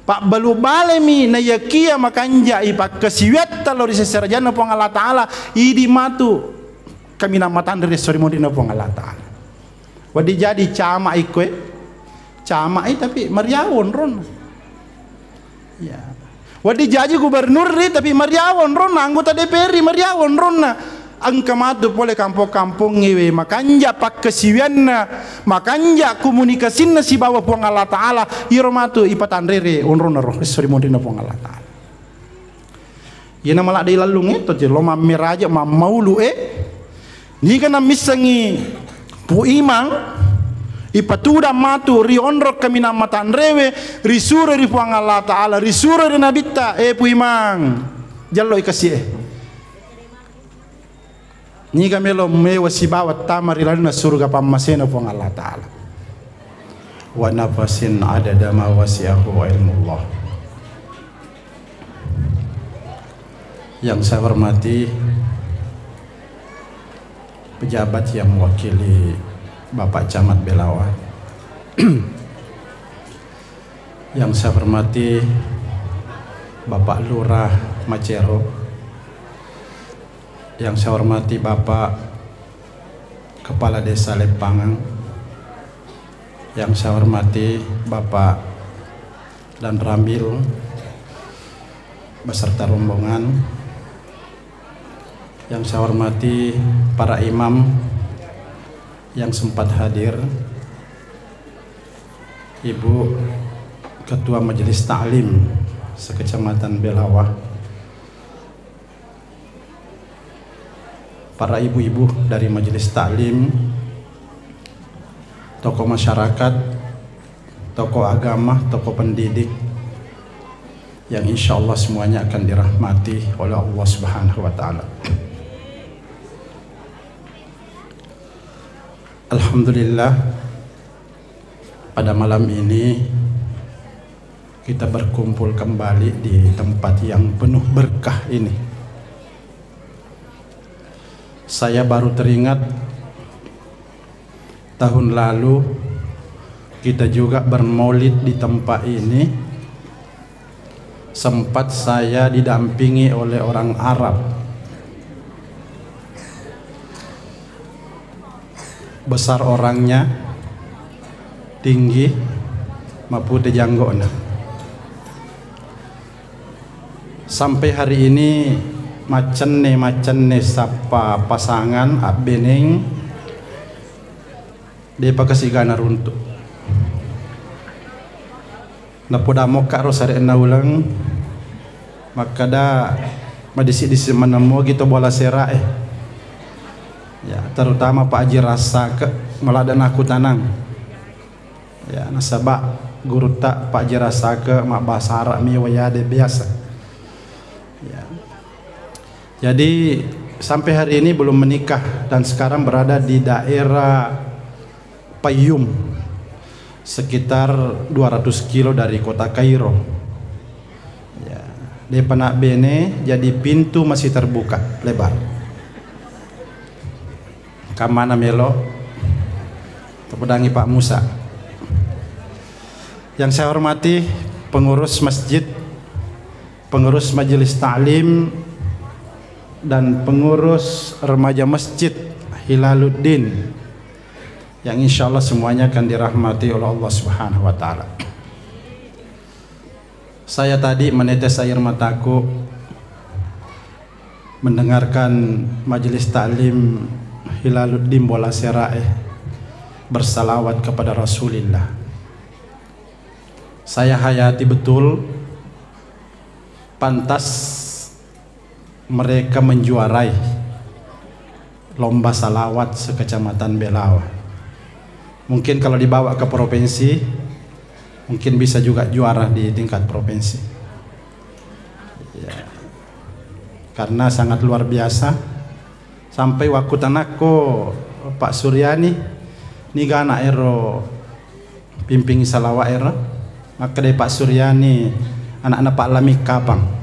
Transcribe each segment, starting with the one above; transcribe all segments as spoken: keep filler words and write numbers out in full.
Pabbalu balemi naiyakia makanja'i pakkasiwiatta lao ri seserajanna Puang Allah Ta'ala, idi matu kaminang matanre ri esso ri monrinna Puang Allah Ta'ala. Wedding jadi cama'i koe, cama'i tapi mariawo onronna. Ya. Wedding jaji gubernur ri, tapi mariawo onronna, anggota D P R ri mariawo onronna. Engka matu pole kampong-kampongnge we, makanja pakkasiwianna, makanja komunikasinna sibawa Puang Allah Ta'ala, iyaro matu ipatanrere onronna ro, esso ri monrinna Puang Allah Ta'ala. Iyana maladde ilallungnge to, lo mammeraja, mammaulu e. Niga nammissengngi Pu Imang, ipatudang matu ri onrong kaminang matanrewe, risuro ri Puang Allah Ta'ala, risuro ri Nabitta, e Pu Imang, jalloi kasi'e. Niga melo mewa sibawa tama ri lalenna suruga pammasena Puang Allah Ta'ala. Wa nafasin adada ma wasi'ahu ilmullah. Yang saya hormati pejabat yang mewakili Bapak Camat Belawa. Yang saya hormati Bapak Lurah Macero. Yang saya hormati Bapak Kepala Desa Leppangang. Yang saya hormati Bapak dan Ramil beserta rombongan. Yang saya hormati para imam yang sempat hadir, Ibu Ketua Majelis Taklim se-Kecamatan Belawa, para ibu-ibu dari Majelis Taklim, tokoh masyarakat, tokoh agama, tokoh pendidik, yang insya Allah semuanya akan dirahmati oleh Allah Subhanahu wa Ta'ala. Alhamdulillah, pada malam ini kita berkumpul kembali di tempat yang penuh berkah ini. Saya baru teringat, tahun lalu kita juga bermaulid di tempat ini. Sempat saya didampingi oleh orang Arab. Besar orangnya, tinggi, mapute janggona. Sampai hari ini macenne-macenne sappa pasangan abbeneng, depa kasigana runtu. Napoda mokka ro sare'na uleng, makkada madisi-disi maneng mogi to bola sera e. Ya, terutama Pak Haji Rasake, maladde nakutanang. Ya, nasaba gurutta Pak Haji Rasake mabbahasa Arab mi wayade biasa. Ya. Jadi, sampai hari ini belum menikah dan sekarang berada di daerah Payyum, sekitar dua ratus kilo dari kota Kairo. Ya, depa nabbene, jadi pintu masih terbuka lebar. Kamana melo, tepedangi Pak Musa. Yang saya hormati pengurus masjid, pengurus majelis taklim, dan pengurus remaja masjid Hilaluddin, yang insya Allah semuanya akan dirahmati oleh Allah Subhanahu wa Ta'ala. Saya tadi menetes air mataku mendengarkan majelis taklim Hilaluddin Bola Serae bersalawat kepada Rasulillah. Saya hayati betul, pantas mereka menjuarai lomba salawat se-Kecamatan Belawa. Mungkin kalau dibawa ke provinsi, mungkin bisa juga juara di tingkat provinsi. Ya. Karena sangat luar biasa. Sampai wakkutanakko Pak Suryani, niga anak ero pimpingi salawat ero? Makkedai Pak Suryani, anakna Pak Lamik kapang.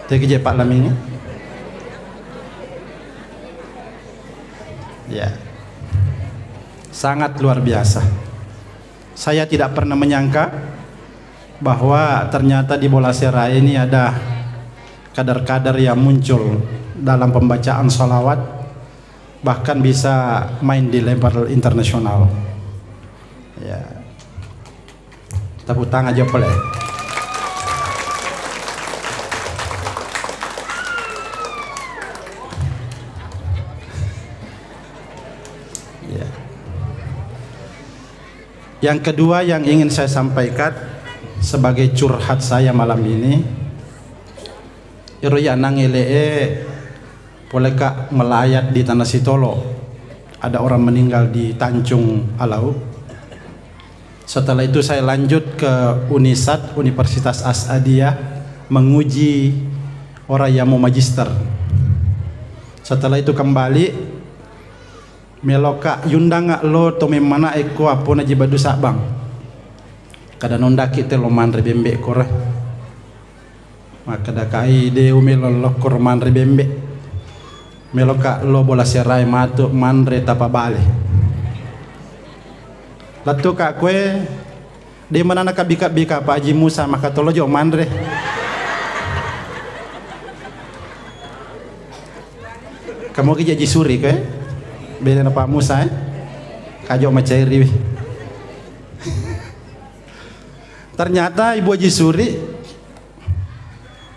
Tegi je Pak Lamik? Ya, sangat luar biasa. Saya tidak pernah menyangka bahwa ternyata di Bola Sera ini ada kader-kader yang muncul dalam pembacaan salawat, bahkan bisa main di level internasional. Ya. Tepuk tangan aja boleh. Ya. Yang kedua yang ingin saya sampaikan sebagai curhat saya malam ini, ero ya nang ele e, poleka melayat di Tanah Sitolo, ada orang meninggal di Tanjung Alau. Setelah itu saya lanjut ke Unisat, Universitas As'adiyah, menguji orang yang mau magister. Setelah itu kembali, meloka yundanga lo to memmana eko apona Ji Badu Sabang. Kada nondaki te lo manre bembe kore. Makkadakai de umelo lokkoro manre bembe. Meloka lo Bola Sera e matu manre tapa bale. Lettuka kue, de manana kabika-bika Pak Haji Musa, maka tolo jo manre. Kamu ki jaji suri kue. Beda na Pak Musa, eh. Kajo macairi. Ternyata Ibu Haji Suri,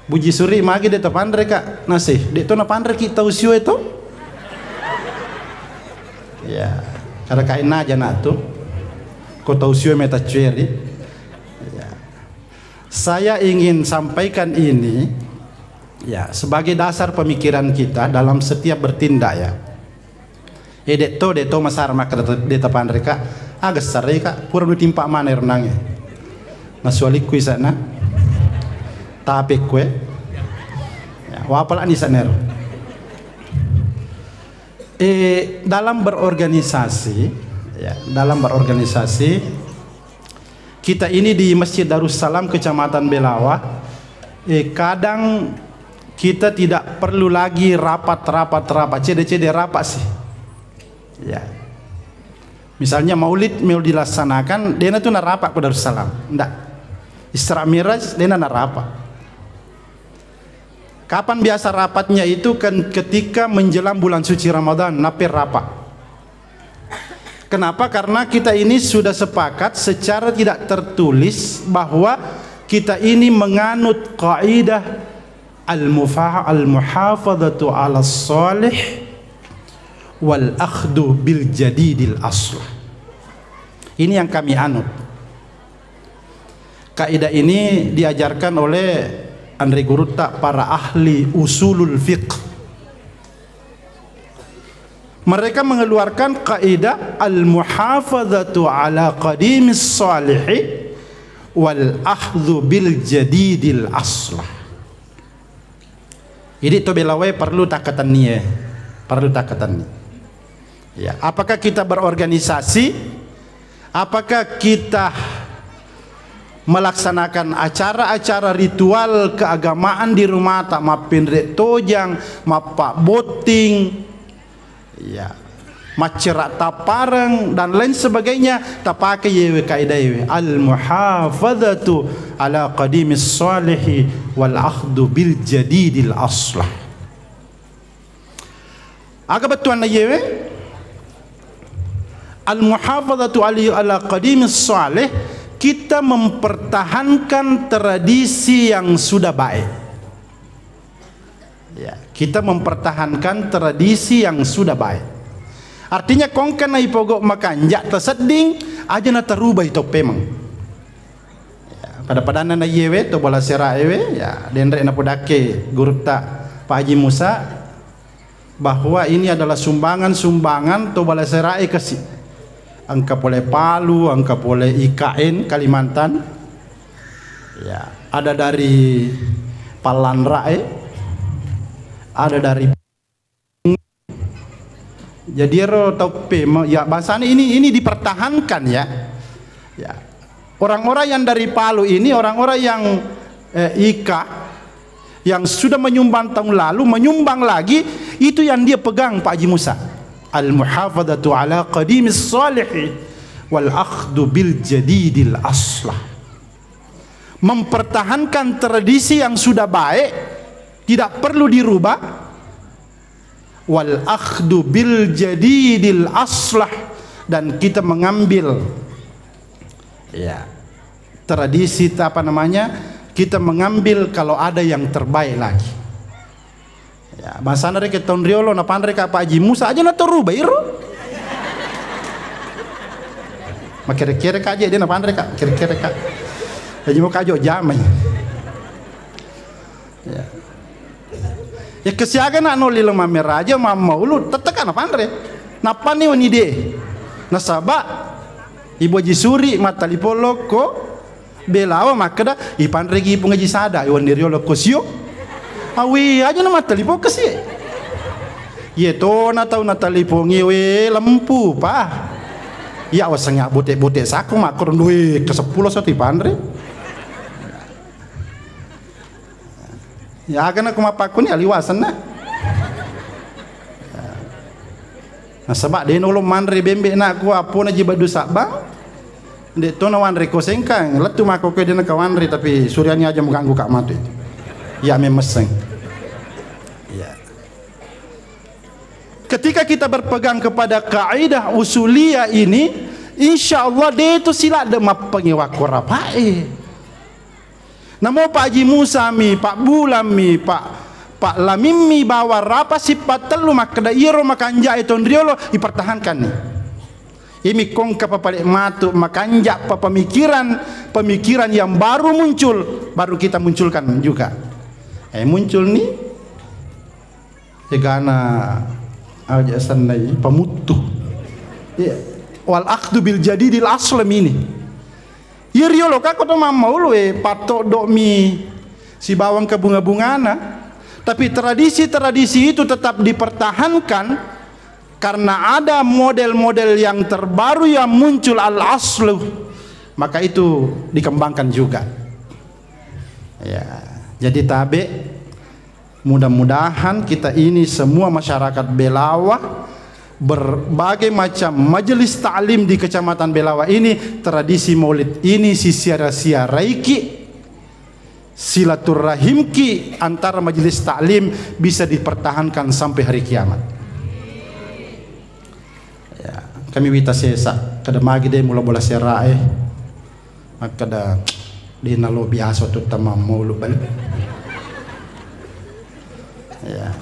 Bu Haji Suri magi de tapanre ka nasi, de to napanre ki tau sio itu. Ya, kada kaina aja nak tu. Ko tau sio meta cueri. Ya. Saya ingin sampaikan ini, ya, sebagai dasar pemikiran kita dalam setiap bertindak, ya. Eh, de to, de to masara makkeda de tapanre ka. Aga sarai ka, pura nu timpa mana ero nange. Nasualikku isana. Tapi kue. Ya, wapala ni sanero. Eh, dalam berorganisasi, ya, dalam berorganisasi, kita ini di Masjid Darussalam, Kecamatan Belawa, eh, kadang kita tidak perlu lagi rapat, rapat, rapat, cede-cede rapat sih. Ya. Misalnya maulid mau dilaksanakan, dena tu narapat ke Darussalam. Ndak. Isra Miraj, dena narapat. Kapan biasa rapatnya itu? Kan ketika menjelang bulan suci Ramadan, nape rapat. Kenapa? Karena kita ini sudah sepakat secara tidak tertulis bahwa kita ini menganut kaidah al-mufa-, al-muhafadzatu ala salih wal akhdu bil jadidil aslah. Ini yang kami anut. Kaidah ini diajarkan oleh Andre Gurutta, para ahli usulul fiqh. Mereka mengeluarkan kaidah al-muhafadzatu ala qadimis salihi wal akhdhu bil jadidil aslah. Jadi to belawae perlu takkatennie, perlu takkatenni. Ya, apakah kita berorganisasi? Apakah kita melaksanakan acara-acara ritual keagamaan di rumah, tak mappinre tojang, mappabbotting, ya, maccera tappareng, dan lain sebagainya, tapake yewe kaidah yewe. Al-muhafadzatu ala qadimis salihi wal akhdu bil jadidil aslah. Aga bettuanna yewe? Al-muhafadzatu ali-, ala qadimis salih, kita mempertahankan tradisi yang sudah baik. Ya, kita mempertahankan tradisi yang sudah baik. Artinya, kongkana ipogo makanja tasedding, aja natarubai toppemeng. Ya, pada-padanna na iyewe, to bola sera ewe, ya, denre napodakke gurutta Pak Haji Musa, bahwa ini adalah sumbangan-sumbangan to bola sera e kasi. Engka pole Palu, engka pole I K N Kalimantan. Ya, ada dari Pallanra e, ada dari Jadi ero tau pe-, me-, ya, bahasanya ini, ini dipertahankan, ya. Ya. Orang-orang yang dari Palu ini, orang-orang yang, eh, I K A, yang sudah menyumbang tahun lalu, menyumbang lagi, itu yang dia pegang, Pak Haji Musa. Al-muhafadzatu ala qadimis salihi wal akhdu bil jadidil aslah. Mempertahankan tradisi yang sudah baik, tidak perlu dirubah. Wal akhdu bil jadidil aslah, dan kita mengambil, ya, tradisi, apa namanya, kita mengambil kalau ada yang terbaik lagi. Ya, bangsana rekeng taung riolo napanre ka Pak Haji Musa aja na to ruba iro. Makere-kere ka aja dia napanre ka, kere-kere ka. Haji Musa ka aja jamai. Ya. Ya kesiaga na noli lo mameraja mammaulu teteka napanre. Napani wani de. Nasaba Ibu Haji Suri mattalipong lokko Belawa makkeda, "Ipanregi Pung Haji Sada, iwenni riolo ko sio." Awi aja na mattalipong ke sie. Iye tona tau nattalipongi we lempu pa. Iya wasengnge bote-bote sako makkoro due ke seppulo so tipanre. Ya, agana ku mappakkuni aliwasenna. Nasaba de nolo manre bembe na ku apona ji baddu sabbang. De to nawanre ko sengkang, lettu mako ko de nakawanre tapi suriani aja muganggu ka matu. Ya memeseng. Ya. Ketika kita berpegang kepada kaidah usuliyah ini, insya Allah de tu sila de mappangewa ko rapae. Namo Pak Haji Musa mi, Pak Bulan mi, Pak, Pak Lamin mi bawa rapa sipattellu makkeda iyaro makanja'e tonriolo ipertahankan ni. Imi kongka papale matu makanja pa pemikiran, pemikiran yang baru muncul, baru kita munculkan juga. Eh, muncul ni Egana aja sennai pamuttu. Iya. Wal akhdu bil jadidil aslam ini. Iya riolo ka ko to mammaulu e pattoddo mi sibawang kabunga-bungana. Tapi tradisi-tradisi itu tetap dipertahankan karena ada model-model yang terbaru yang muncul al aslu. Maka itu dikembangkan juga. Ya, jadi tabe Mudah-mudahan kita ini semua masyarakat Belawa, berbagai macam majelis taklim di Kecamatan Belawa ini, tradisi maulid ini sisiara-siaraiki, silaturahimki antara majelis taklim bisa dipertahankan sampai hari kiamat. Ya, kami wita sesa, kada magi de mula bola serae. Makkeda, "De nalo biasa tu tamammaulu bal." Ya.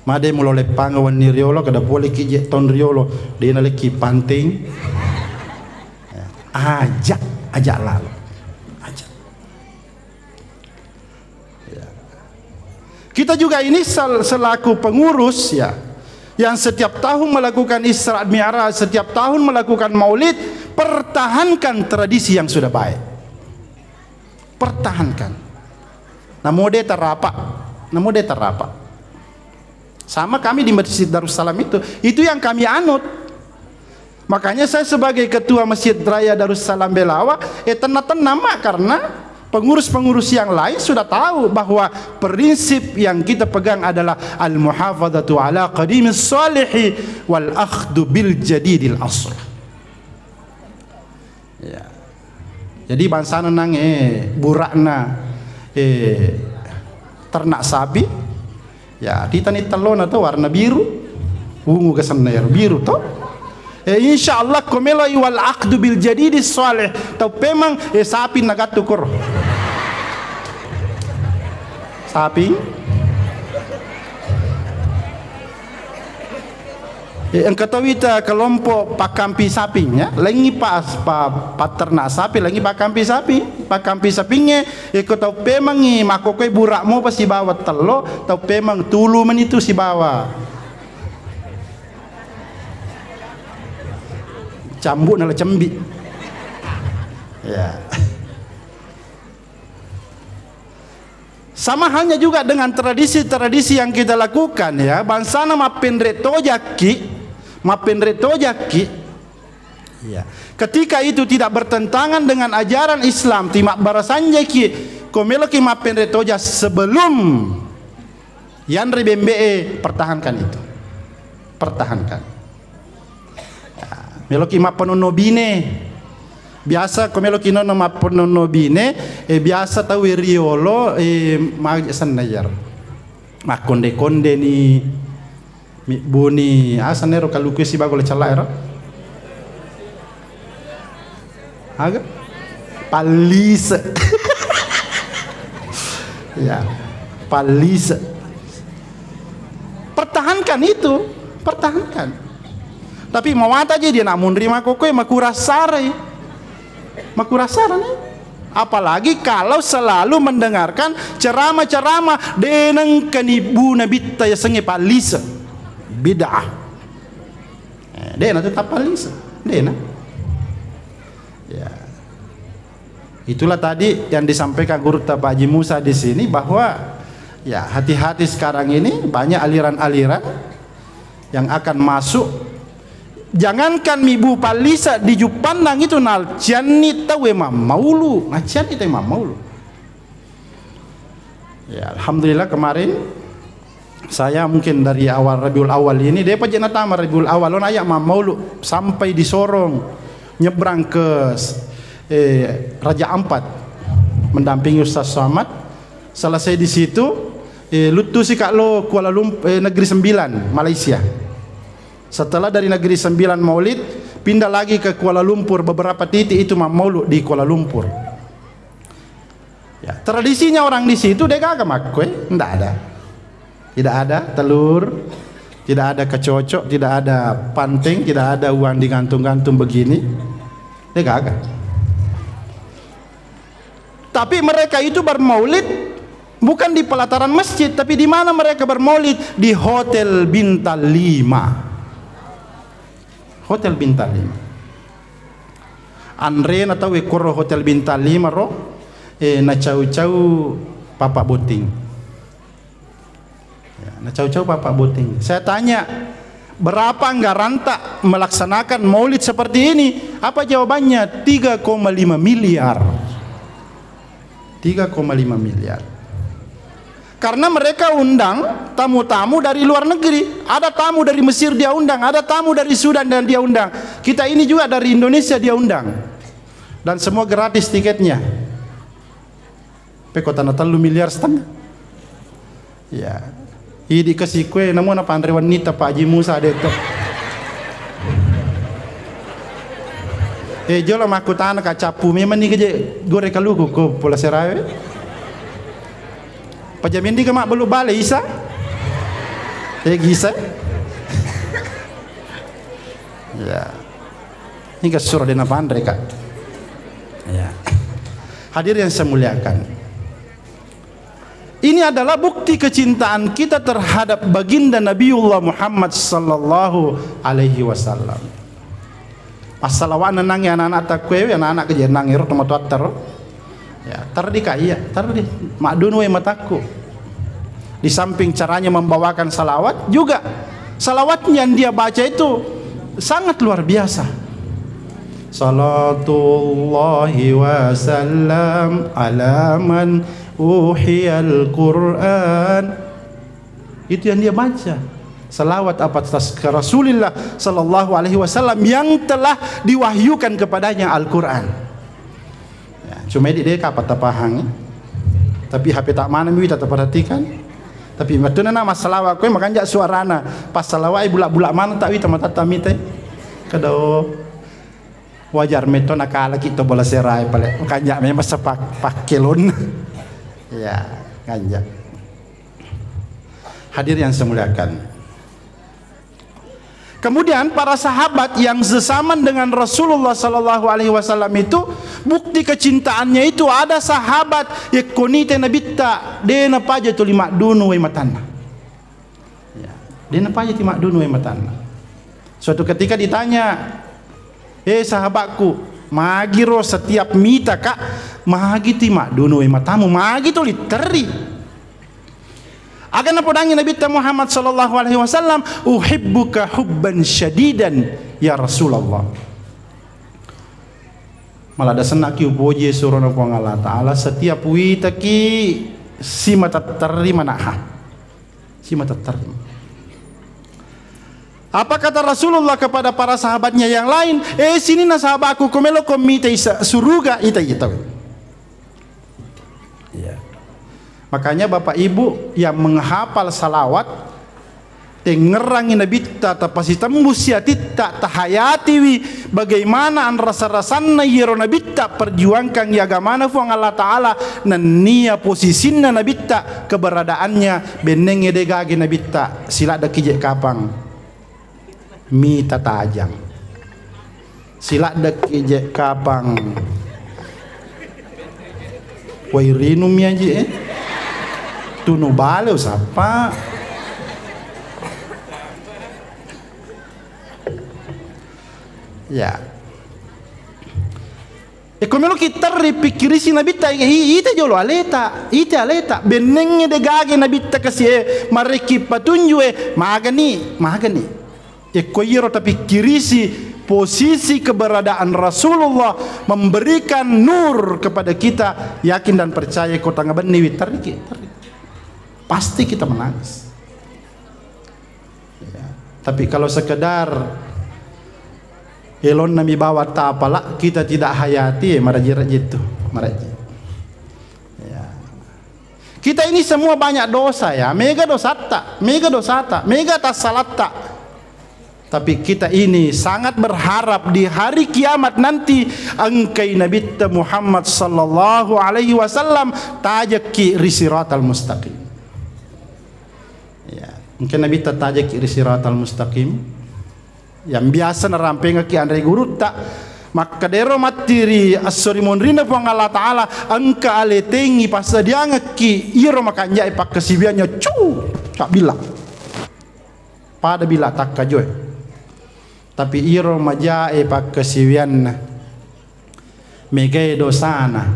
Made mulo leppang wenni riolo, kada pole ki je ton riolo, de nalekki panting. Ya. Ajak, ajak lalo. Ajak. Ya. Kita juga ini sel-, selaku pengurus, ya, yang setiap tahun melakukan Isra Mi'raj, setiap tahun melakukan Maulid, pertahankan tradisi yang sudah baik. Pertahankan. Namo de tarapa, namo de tarapa. Sama kami di Masjid Darussalam itu. Itu yang kami anut. Makanya saya sebagai ketua Masjid Raya Darussalam Belawa, eh, tenang-tenang, Mak, karena pengurus-pengurus yang lain sudah tahu bahwa prinsip yang kita pegang adalah al-muhafadzatu ala qadimis salihi wal akhdu bil jadidil asl. Ya. Jadi bangsana nang, eh, burakna, eh, ternak sapi, ya, titani tellona to warna biru, ungu gasenna ero biru to. Eh, insya Allah ko meloi wal aqdu bil jadidis saleh, tau pemang, eh, sapi nagattu koro. Sapi. Eh, engka to wita kelompok pakkampi saping, ya. Laingngi pa, pa, patternak sapi, laingngi pakkampi sapi. Pakkampi sapingnge, eh, ko tau pemangngi makkokkoe burak mopa sibawa tello, tau pemang tulu meni tu sibawa cambuk nala cembi. Ya. Sama halnya juga dengan tradisi-tradisi yang kita lakukan, ya, bangsana mappenre tojakki, mappenre tojakki. Ya. Ketika itu tidak bertentangan dengan ajaran Islam, timabbarasanjaki, ko meloki mappenre toja sebelum yanre bembe'e, pertahankan itu. Pertahankan. Ya, meloki mappanonno bine. Biasa ko meloki nonno mappanonno bine, eh, biasa tau e riolo, eh, magi senna iyaro. Makkonde-konde ni, mibbuni, asenna ero kaluku sibawa golla cella ero. Aga? Pallise. Ya, pallise. Pertahankan itu, pertahankan. Tapi mawata aja dia nak munri makokoe makurasare. Makurasare nih. Apalagi kalau selalu mendengarkan ceramah-ceramah deneng kenibu nabitta yasengnge pallise. Bid'ah. Eh, dena tetap pallise. Dena. Ya. Itulah tadi yang disampaikan Gurutta Pak Haji Musa di sini, bahwa, ya, hati-hati sekarang ini banyak aliran-aliran yang akan masuk. Jangankan mibu pallisa di Juppandang itu, nacianni tau e mammaulu, nacianni tau e mammaulu. Ya, alhamdulillah kemarin saya mungkin dari awal Rabiul Awal ini, depa je natama Rabiul Awal, ona aya mammaulu sampai di Sorong, nyebrang ke, eh, Raja Ampat, mendampingi Ustaz Somad. Selesai di situ, eh, luttusi ka lo Kuala Lump-, eh, Negeri Sembilan, Malaysia. Setelah dari Negeri Sembilan Maulid, pindah lagi ke Kuala Lumpur, beberapa titik itu mammaulu di Kuala Lumpur. Ya, tradisinya orang di situ degaga makkue, ndak ada. Tidak ada telur, tidak ada kecocok, tidak ada panteng, tidak ada uang digantung-gantung begini. Degaga. Tapi mereka itu bermaulid bukan di pelataran masjid, tapi di mana mereka bermaulid? Di hotel bintang lima. Hotel bintang lima. Anrena tau e koro hotel bintang lima ro, eh, nacau-cau papa botting. Ya, nacau-cau papa botting. Saya tanya, berapa anggaranta melaksanakan maulid seperti ini? Apa jawabannya? Tiga koma lima miliar. Tiga koma lima miliar. Karena mereka undang tamu-tamu dari luar negeri. Ada tamu dari Mesir dia undang, ada tamu dari Sudan dan dia undang. Kita ini juga dari Indonesia dia undang. Dan semua gratis tiketnya. Pe kotana tellu miliar setengah. Ya. Idi kasi kue, namu na panre wannita Pak Haji Musa de to. Eh, jolo makkutana ka cappu memang ni keje gore kaluku ko Pulau Serawe. Pajamin di kama belu bale isa. Eh, gisa. Ya. Ini ke suro dena panre, Kak. Ya. Hadir yang saya muliakan. Ini adalah bukti kecintaan kita terhadap baginda Nabiullah Muhammad sallallahu alaihi wasallam. Massalawana nangi anak-anak takkuewe, anak-anak keje nangi ro tomatoatta ro. Ya, terdi ka iya, terdi. Maddunu wae matakku. Di samping caranya membawakan salawat, juga salawat yang dia baca itu sangat luar biasa. Salatullahi wa salam ala man uhiyal Qur'an. Itu yang dia baca. Salawat atas ke Rasulillah sallallahu alaihi wasallam yang telah diwahyukan kepadanya Al-Quran. Ya, cuma idi deka apa tapahangi. Tapi H P tak mana mi wita taperhatikan. Tapi matuna na massalawa koe makanja suarana. Pas salawai bulak-bulak mana tak wita matatta mitai. Kedo. Wajar metto nakalaki to bola serai pale. Makanja memang sepak pakkelon. Ya, kanja. Hadir yang saya muliakan. Kemudian para sahabat yang sesaman dengan Rasulullah sallallahu alaihi wasallam itu, bukti kecintaannya itu ada sahabat yakkonite nabitta de napaja tuli maddunu wai matanna. Ya, de napaja ti maddunu wai matanna. Suatu ketika ditanya, "Eh sahabatku, magiro setiap mita ka, magi ti maddunu wai matamu, magi tuli terri?" Aga napodangi Nabitta Muhammad sallallahu alaihi wasallam, "Uhibbuka hubban syadidan, ya Rasulullah." Mala dasenna ki upoji surona Puang Allah Ta'ala, setiap witaki simata terri manaha. Simata terri. Apa kata Rasulullah kepada para sahabatnya yang lain? "Eh, sini na sahabatku, ko melo ko mita isa suruga ita ita." Iya. Makanya Bapak Ibu yang menghafal salawat, tengngerangi Nabitta, tapasitembusi atitta, tahayatiwi bagaimana anrasa-rasanna iyaro Nabitta perjuangkangngi agamana Fuang Allah Ta'ala, nennia posisinna Nabitta, keberadaannya, bennengnge de gage Nabitta, siladdeki je kapang mita tajang. Siladdeki je kapang wai rinum ya ji, eh. Tunu bale usappa. Ya. E ko meloki terri pikkirisi Nabitta, i-, i-, ita jolo aleta, ita aleta. Bennengnge de gage Nabitta kasi e, marekki patunju e, magani, magani. E ko iyaro tapikkirisi posisi keberadaan Rasulullah memberikan nur kepada kita, yakin dan percaya ko tanga benniwi terriki, terriki. Pasti kita menangis. Ya. Tapi kalau sekedar elonna mi bawa tapala, kita tidak hayati, ya, maraji-raji itu, maraji. Ya. Kita ini semua banyak dosa, ya, mega dosatta, mega dosata, mega tassalatta. Tapi kita ini sangat berharap di hari kiamat nanti engkai Nabitta Muhammad sallallahu alaihi wasallam tajekki ri siratal mustaqim. Ya, engka Nabitta tajekki ri siratal mustaqim. Yang biasa narampengekki anre gurutta, makkadero matti ri esso ri monrinna Puang Allah Ta'ala, engka aletengi passadiangekki iyaro makanjae pakkasiwiannya, cu, cabbila. Pada bila takkajoe. Tapi iyaro majae pakkasiwianna. Megae dosana.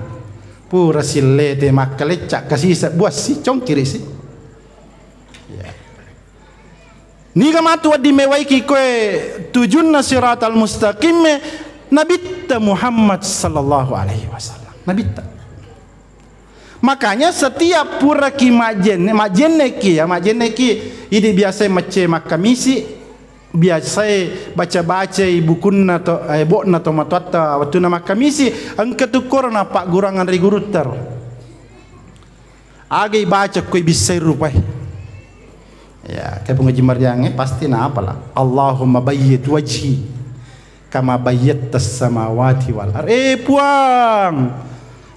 Pura sillete makkalecca kasisa buassi congkirisi. Ya. Niga matu wedding mewaiki koe tujunna siratal mustaqimme Nabitta Muhammad sallallahu alaihi wasallam. Nabitta. Makanya setiap puraki majjenne-, majjenneki ya, majjenneki idi biasa macce makkamisi, biasae baca-bacai bukunna to, eh, bo'na tomatoatta wettunna makkamisi, engka tu koro nappaggurang anre gurutta ro. Aga ibaca ko ibissai rupae. Ya, ke pengaji mariangnge pasti napala. Allahumma bayyid wajhi kama bayyatta samawati wal ard. Eh, Puang,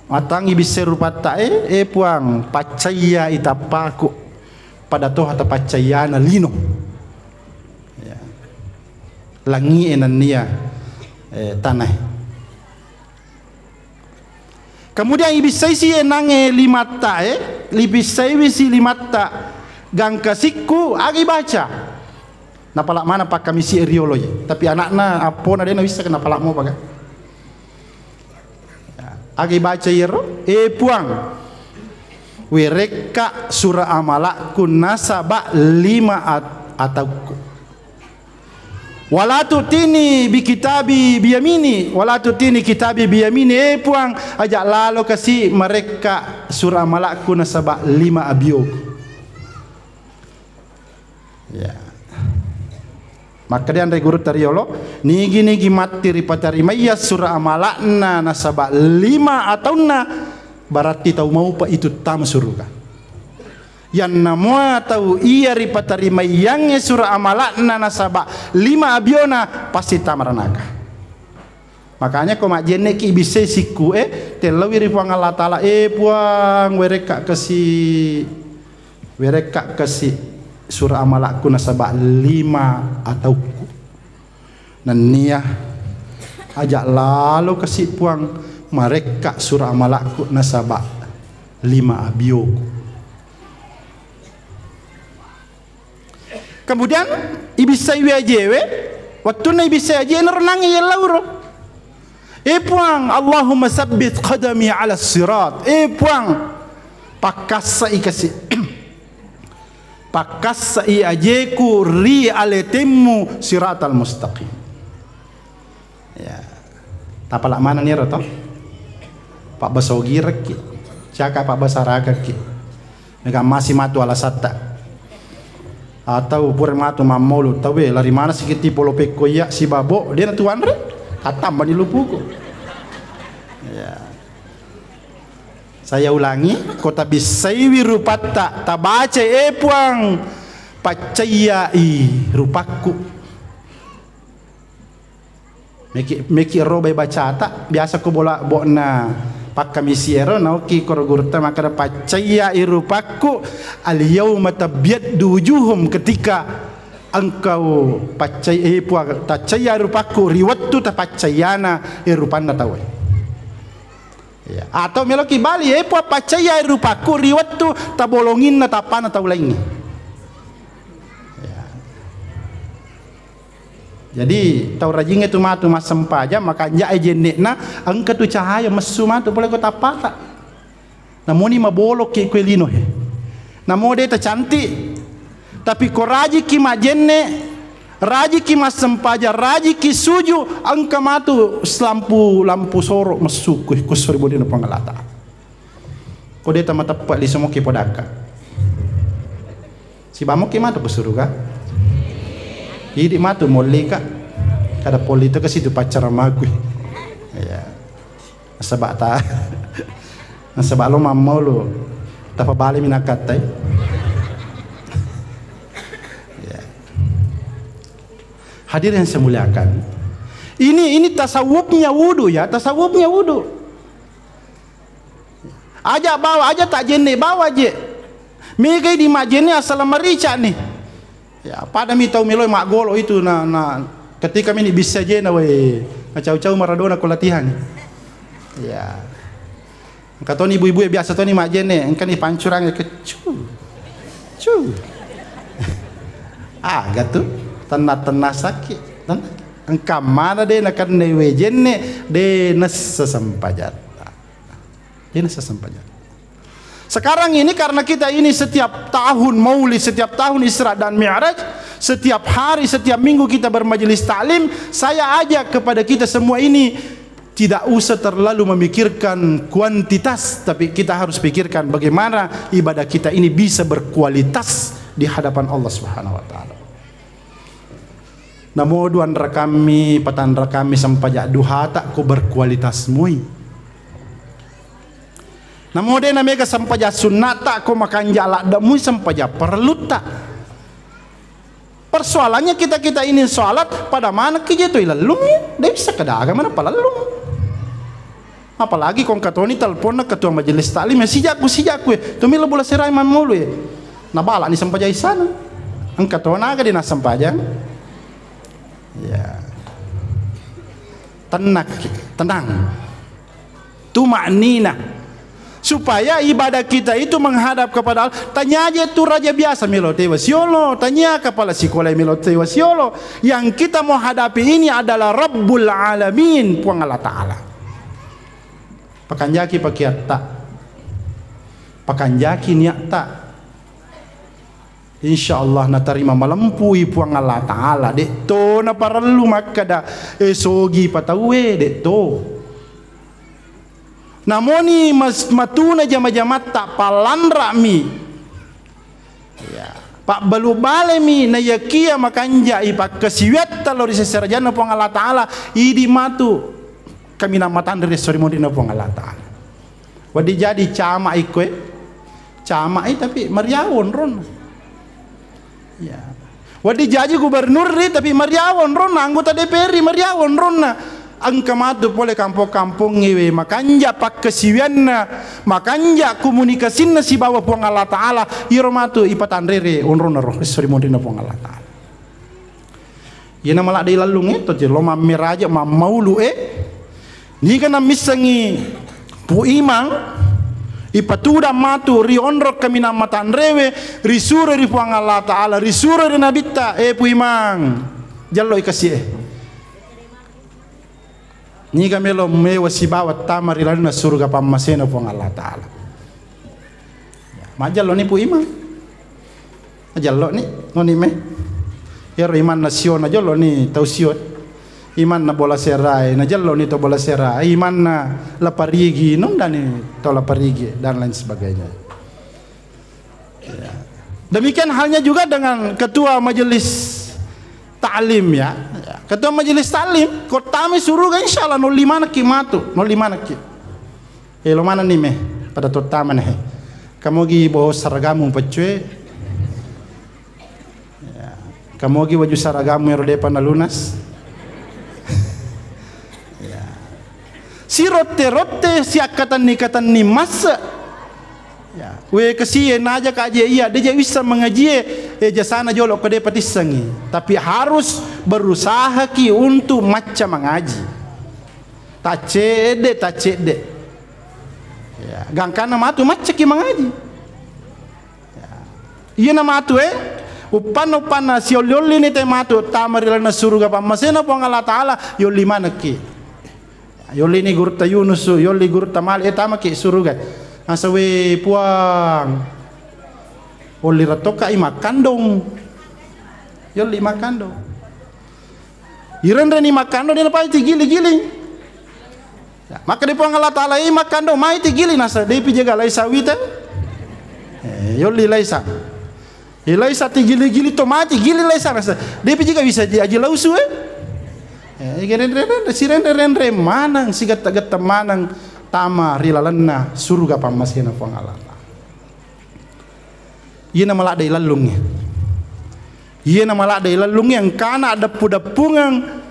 matangi ibissai rupatta, eh, eh, Puang, paccayya itappaku. Pada toha tapaccayyana lino. Ya. Langie nennia, eh, tanae. Kemudian ibissaisi enangnge limatta e, ibissaiwisi limatta gangka sikku, aga ibaca. Napala mana pakkamisi e rioloi. Tapi anakna, appona de nawissa ke napala mopa ga. Aga ibaca iyaro? E Puang, werekka sura amalakku nasaba lima at-, ataukku. Wala tu'tini bi kitabi biyamini, wala tu'tini kitabi biyamini. Eh Puang, aja lalo kasi marekka sura amalakku nasaba lima abioku. Ya. Makkeda anre gurutta riolo, nigi-nigi matti ripatarimaiya sura amalakna nasaba lima ataunna, berarti tau maupa itu tama suruga. Yanna mua tau iya ripatarimaiyangnge sura amalakna nasaba lima abiona, pasti tama ranaka. Makanya ko majjenneki ibissai sikku e, tellauwi ri Puang Allah Ta'ala, eh Puang, werekka kasi, werekka kasi sura amalakku nasaba lima ataukku. Nennia aja lalo kasi Puang marekka sura amalakku nasaba lima abioku. Kemudian ibissaiwi ajewe, wettunna ibissai ajewe naro nangi yellauro. Eh Puang, Allahumma sabbit qadami ala sirat. Eh Puang, pakkassai kasi. Pakkassai ajeku ri aletemmu siratal mustaqim. Ya. Tapala maneng iyaro to? Pabbasa ogirekki. Caka pabbasa ragakki. Mega masi matu alasatta. Atau pura matu mammaulu tauwe, lari mana sikit tipolo pekko iya sibabo, de' na tuanre, tattambani lupuku. Ya. Saya ulangi, ko tabissaiwi rupatta, tabaca, "E Puang, paccaiyai rupakku." Meki, meki ro bai bacata, biasa ko bola bo'na pakkamisi ero, naoki koro gurutta makkada, "Paccaiyai rupakku, al-yauma tabyaddu wujuhum," ketika engkau paccai, eh, Puang, taccaiya rupakku ri wettu tapaccaiyana, eh, rupanna tauwe. Ya. Atau meloki bali, eh, Puang, paccaiyai rupakku ri wettu tabolonginna tappana tau laingnge. Ya. Jadi, tau rajingnge tu matu massempajang, makanjae jenne'na, engka tu cahaya messu matu pole ko tappata. Namoni mabolokki kue lino he. Namo de' tacanti', tapi ko rajiki majenne', rajiki massempajang, rajiki suju, engka matu lampu, lampu soro' messu kue, ko sori bodina Puang Allah Ta'ala. Ko de' tamateppe' lisu moki podakka. Sibawa moki matu ke suruga. Idi' matu molli ka. Kada polli tu ke situ paccara makui. Iya. Nasaba' ta, nasaba' lo mammaulu. Tapabale minakattai. Iya. Hadirin yang saya muliakan. Ini, ini tasawufnya wudu ya, tasawufnya wudu. Aja' bawa, aja' tajenne' bawa je. Megai di majenne' asal marica' ni. Ya, pada mi tau meloi maggolo itu na, na ketika mini bisa je na we, na cau-cau Maradona ko latihan. Ya. Engka toni ibu-ibu biasa toni majenne', engka ni pancurang ke cu. Cu. Aga tu, tenna-tenna sakit. Tenna. Engka mana de' na kenne' we jenne', de' nessa sempajang. Ini sesampainya. Sekarang ini karena kita ini setiap tahun Maulid, setiap tahun Isra dan Mi'raj, setiap hari, setiap minggu kita bermajelis taklim, saya ajak kepada kita semua ini tidak usah terlalu memikirkan kuantitas, tapi kita harus pikirkan bagaimana ibadah kita ini bisa berkualitas di hadapan Allah Subhanahu wa Ta'ala. Namo duanrakammi, patanrakammi sempajang duhata ko berkualitas mui. Namo de' na mega sempajang sunnata ko makanja' ladde' mui sempajang parellutta. Persoalannya kita-kita ini sholat pada mana ki je tu ilellungi, de' bisa kedaga mana palellung. Apalagi ko engka toni telponna ketua majelis taklim, ya, sijakku, sijakku, eh. Tumi lo bola serai mammulu, eh. Nabala ni sempajang isana. Engka tona aga de' na sempajang. Ya. Tenang, tenang. Tuma'nina. Supaya ibadah kita itu menghadap kepada Allah. Tanya aja tu raja biasa melo tewa siolo, tanya kepala sekolah melo tewa siolo. Yang kita mau hadapi ini adalah Rabbul Alamin, Puang Allah Ta'ala. Pakanjaki pakiatta, pakanjaki niatta. Insya Allah natarima malempui Puang Allah Ta'ala. De' to naparellu makkada, eh, sogi patauwe, de' to. Namoni mas-, matuna jama-jamatta, pallanra'mi. Ya. Pabbalu balemi, naiyakia makanjai pakkasiwiatta lao ri seserajanna Puang Allah Ta'ala, idi' matu kaminang matanre ri esso ri monrinna Puang Allah Ta'ala. Wedding jadi cama' ikkoe, cama' i tapi mariawo onronna. Ya. Wedding jaji gubernur ri, tapi mariawo onronna, anggota D P R ri mariawo onronna. Engka matu pole kampong-kampongnge we, makanja' pakkasiwianna, makanja' komunikasinna sibawa Puang Allah Ta'ala, iyaro matu ipatanrere onronna ro, esso ri monrinna Puang Allah Ta'ala. Iyana maladde' ilallungnge to, lo mammeraja, mammaulu e. Niga nammissengngi Pu Imang, ipatudang matu ri onrong kaminang matanrewe, risuro ri Puang Allah Ta'ala, risuro ri Nabitta, eh, Pu Imang, jalloi kasi e. Niga melo mewa sibawa tama ri lalenna suruga pammasena Puang Allah Ta'ala. Majjallo ni Pu Imang. Majjallo ni, noni me. Ero imanna sio na jollo ni tau sio. Imanna bola serai, na jallo ni to bola serai. Imanna laparigi, nunda ni to laparigi, dan lain sebagainya. Ya. Demikian halnya juga dengan ketua majelis taklim, ya. Ya, ketua majelis taklim, ko tamai suruga, insya Allah, nolli manekki matu, nolli manekki. Eh, lo mana ni me, pada tottama ne. Kamogi boho saragamu peccue. Ya. Kamogi waju saragamu ero depa nalunas. Ya. Sirotte-rotte, siakkatenni-katenni masse. Ya. We kasi e naja ka je iya, deja wissa mangajie, eh, jasana jolo ko depa tissengi. Tapi harus berusahaki untuk macca mangaji. Taccedde, taccedde. Ya, gangkanna matu maccaki mangaji. Ya. Iyana matu, eh, uppanna-uppanna siolli-ollini te matu tama ri lalenna suruga pammasena Puang Allah Ta'ala, yolli manekki. Yollini gurutta Yunus, yolli gurutta Malik, eh, tamaki suruga. Nasa, "We Puang, olli rattoka i makkandong." Yolli makkandong. Irenreni makkandong, de napaja tigili-giling. Ya, maka di Puang Allah Ta'ala, "I makkandong, mai tigili." Nasa, "Depi jaga laisa wita." Eh, yolli laisa. Eh, laisa tigili-gili to mati, gili laisa nasa. Depi jaga bisa ji aji lausu, eh. Eh, renre-renre, si renre-renre maneng, si getta-getta maneng tama ri lalenna suruga pammasena Puang Allah Ta'ala. Iyana maladde ilallungnge. Iyana maladde ilallungnge engkana deppu-deppungeng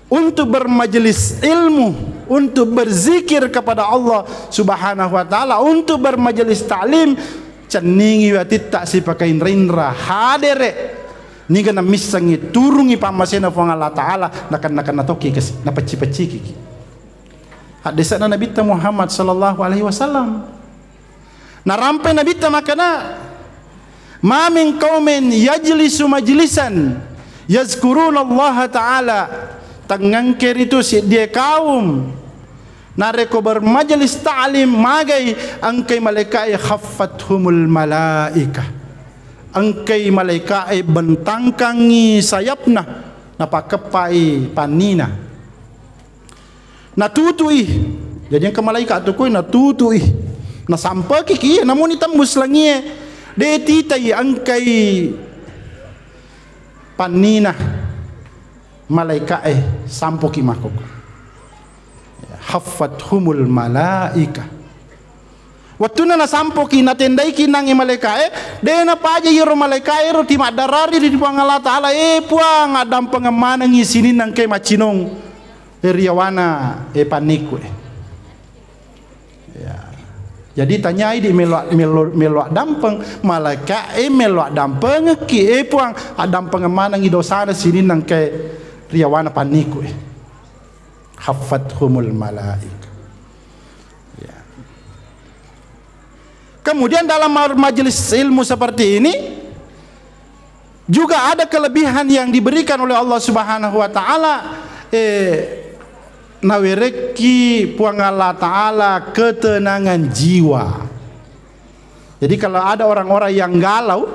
untuk bermajelis ilmu, untuk berzikir kepada Allah Subhanahu wa Ta'ala, untuk bermajelis taklim, cenningi watitta sipakainra-inra hadere, niga namissengi turungi pammasena Puang Allah Ta'ala, nakenna-kenna tokki kasi, napecci-pecciki. Haddese'na Nabitta Muhammad sallallahu alaihi wasallam. Narampe Nabitta makkeda, "Ma min qaumin yajlisu majlisan yazkurunallaha ta'ala." Tengngengke ritu siddie kaum narekko bermajelis ta'lim magai engkai malaika'e, khaffathumul malaika. Engkai malaika'e bentangkangngi sayapna, napakkeppai pannina. Natutui. Jadi engka malaika tukui natutui. Nasampekiki, namuni tembus langie. De titai engkai pannina malaikae sampoki makkoko. Haffathumul malaika. Wettunna nasampoki, natendaiki nangnge malaikae, de napaja iyaro malaikae ro timaddarari ri Puang Allah Ta'ala, "Eh Puang, addampengeng manengngi sininna engkae maccinong, eh, riyawana, eh, panniku, eh." Ya. Jadi tanyai di melo, melo, melo addampeng, malaikae melo addampengekki, "Eh Puang, addampengeng manengngi dosana sininna engkae riyawana panniku, eh." Haffathumul malaika. Ya. Kemudian dalam mar-, majelis ilmu seperti ini juga ada kelebihan yang diberikan oleh Allah Subhanahu wa Ta'ala, eh, nawerekki Puang Allah Ta'ala ketenangan jiwa. Jadi kalau ada orang-orang yang galau,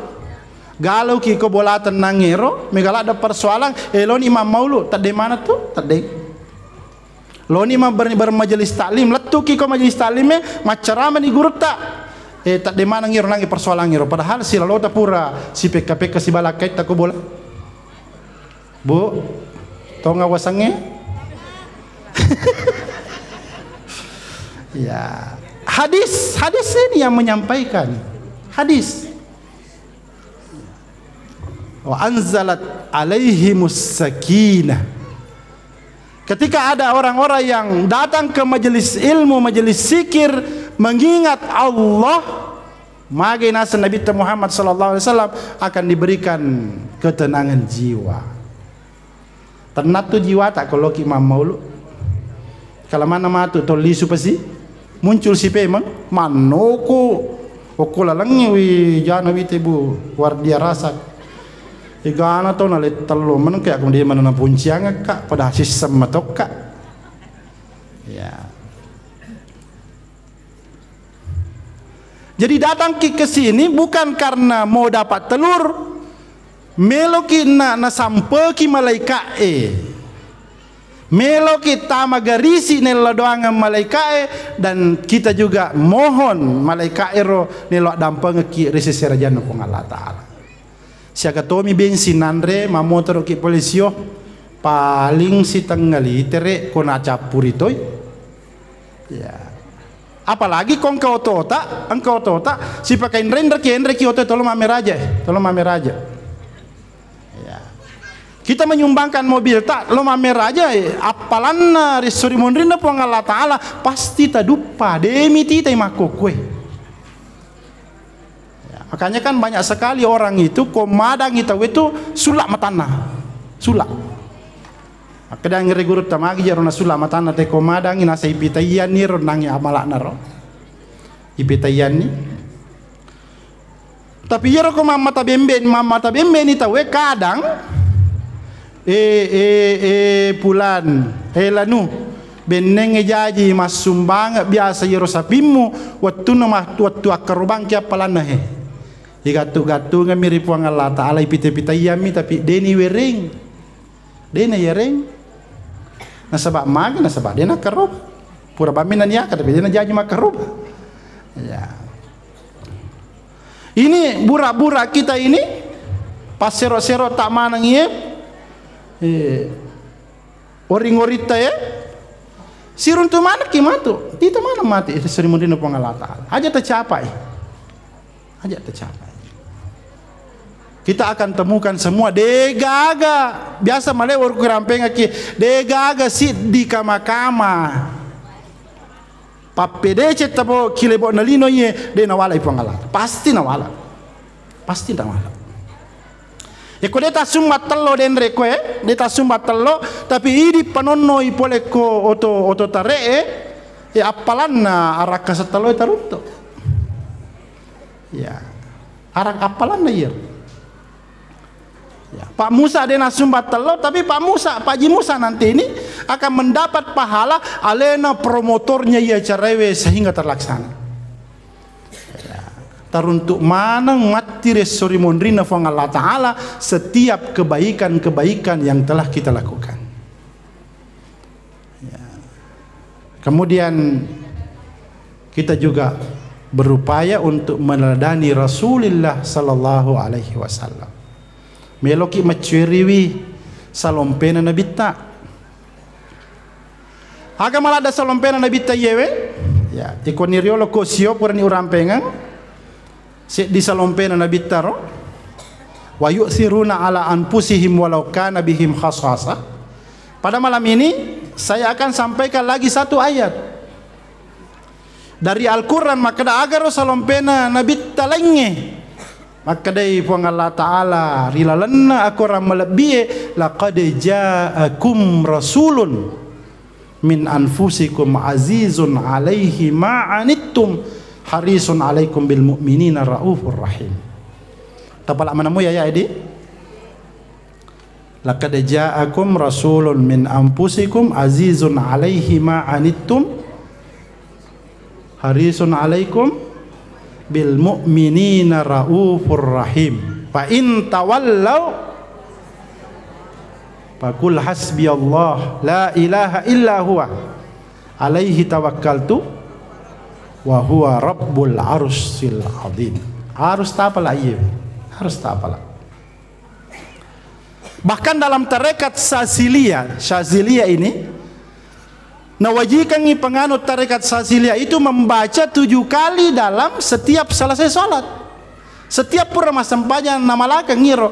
galau ki ko bola tennangngero, mega ladde persoalan, eh, loni mammaulu, tedde mana tu? Tedde. Loni ma ber-, bermajelis taklim, lettuki ko majelis taklim e, maccaramani gurutta. Eh, tedde maneng iro nangi persoalan iro. Padahal silalota pura sipekka-pekka sibala kaitta ko bola. Bu, tonga wasengnge? Ya, hadis, hadis ini yang menyampaikan. Hadis. Wa anzalat alaihimus sakinah. Ketika ada orang-orang yang datang ke majelis ilmu, majelis zikir, mengingat Allah, magai naseng Nabi Muhammad sallallahu alaihi wasallam, akan diberikan ketenangan jiwa. Tennattu jiwata ko loki mammaulu. Kala manna matu tollisu pasi, muncul si pemeng, mannoku, okko lalengnge wi jana wite bu, wardia rasak. Igana to na lettello meneng kayak kemudian mana na punciangekka, pada sistem matokka. Ya. Jadi datangki ke sini bukan karena mau dapat telur, meloki na, nasampeki malaika'e. Meloki tama garisi nello doangeng malaika'e, dan kita juga mohon malaika'e ro nello addampengekki ri seserajanna Puang Allah Ta'ala. Siaga tomi bensin nanre, mammotoroki pole sio, paling sitengnga litere ko nacappuri toi. Ya. Apalagi ko engka otota, engka otota, sipakainre-inreki, enreki oto, tolong mammeraja, eh, tolong mammeraja. Ya. Kita menyumbangkan mobil ta, lo mammeraja, eh, appalanna ri esso ri monrinna Puang Allah Ta'ala, pasti taduppa, demi titai makkokkoe. Ya, makanya kan banyak sekali orang itu ko madangi tau itu sulak matanna. Sulak. Makkedang ri gurutta, magi jaro nasula matanna te ko madangi, nasa ipitaiyanni ro nangi amala'na ro. Ipitaiyanni. Tapi iyaro ko mammata bembe, mammata bembeni tauwe kadang, eh, eh, eh, pulan, eh, lanu, benneng jaji massumbang biasa iyaro sapimmu, wettunna ma-, wettu akkarobangki appalanna he. Igattu-gattungemmi ri Puang Allah Ta'ala, ipita-pitaiammi, tapi deni wereng. Dena yareng. Nasaba magi, nasaba dena karoba. Pura bammi naniaka, tapi dena jaji makaroba. Ya. Ini bura-bura kita ini, passero-sero tak maneng iye, eh, oring-oritta ya, siruntu manekki matu, tita maneng mati, eh, seri mundina Puang Allah Ta'ala. Aja tercapai. Aja tercapai. Kita akan temukan semua degaga. Biasa male waru kerampengaki, degaga siddi kama-kama. Pappedeceng tapo kilebokna lino iye, de nawalai Puang Allah. Pasti nawala. Pasti nawala. Yako de tassumba tello denre koe, de tassumba tello, tapi idi panonnoi pole ko oto, oto tare'e, ya appalanna arakka setelloe taruntu. Ya. Arang appalanna iya. Ya, Pak Musa de nasumba tello, tapi Pak Musa, Pak Haji Musa nanti ini akan mendapat pahala alena promotornya iya acara ewe sehingga terlaksana. Ya, taruntuk maneng matti resso ri monrinna Fuang Allah Ta'ala setiap kebaikan-kebaikan yang telah kita lakukan. Ya. Kemudian kita juga berupaya untuk meneladani Rasulullah sallallahu alaihi wasallam. Meloki maccueriwi salompena nabitta. Aga maladda salompena nabitta iyewe? Ya, ikoni riolo ko sio purani urampengeng. Seddi salompena nabitta ro, wa yu'thiruna ala anfusihim walau kana bihim khasasa. Pada malam ini saya akan sampaikan lagi satu ayat dari Al-Quran, makkeda agaro salompena nabitta laingnge. Makkedai Puang Allah Ta'ala ri lalenna akorang malebbie, laqad ja'akum rasulun min anfusikum azizun alaihi ma anittum harisun alaikum bil mu'minina raufur rahim. Tapala manemu ya, ya, Edi? Laqad ja'akum rasulun min anfusikum azizun alaihi ma anittum harisun alaikum bil mu'minina raufur rahim. Fa in tawallau faqul hasbiyallah la ilaha illa huwa alaihi tawakkaltu wa huwa rabbul arsyil azim. Harus tapala iye. Harus tapala. Bahkan dalam tarekat Saziliyah, Syaziliyah ini, nawajikangngi penganut tarekat Saziliyah itu membaca tujuh kali dalam setiap selesai sholat. Setiap pura massempajang namalakeng iro.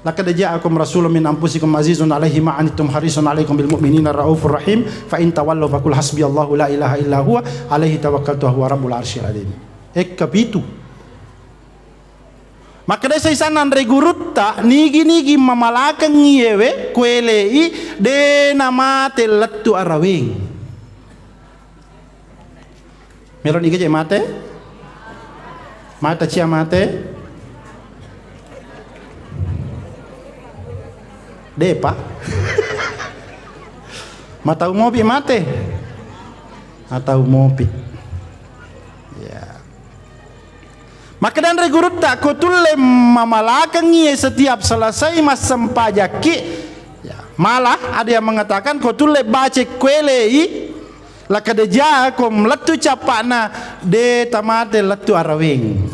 Laqad ja'akum rasulun min anfusikum azizun alaihi ma anittum harisun alaikum bil mu'minina raufur rahim. Fa in tawallau faqul hasbiyallahu la ilaha illa huwa alaihi tawakkaltu wa huwa rabbul arsyil azim. Ekka pitu. Makkeda saisanna anre gurutta, nigi-nigi mamalakengngi yewe, kuelei, de namate lettu araweng. Melo niga je mate? Mata cia mate? Depa? Matau mopi mate? Matau mopi. Ya. Makkedanre gurutta, ko tulle mamalakengngi setiap selesai massempajakki, ya, Malah ada yang mengatakan, ko tulle baca kuelei, laqad ja'akum, lettu cappa'na, de tamate lettu araweng.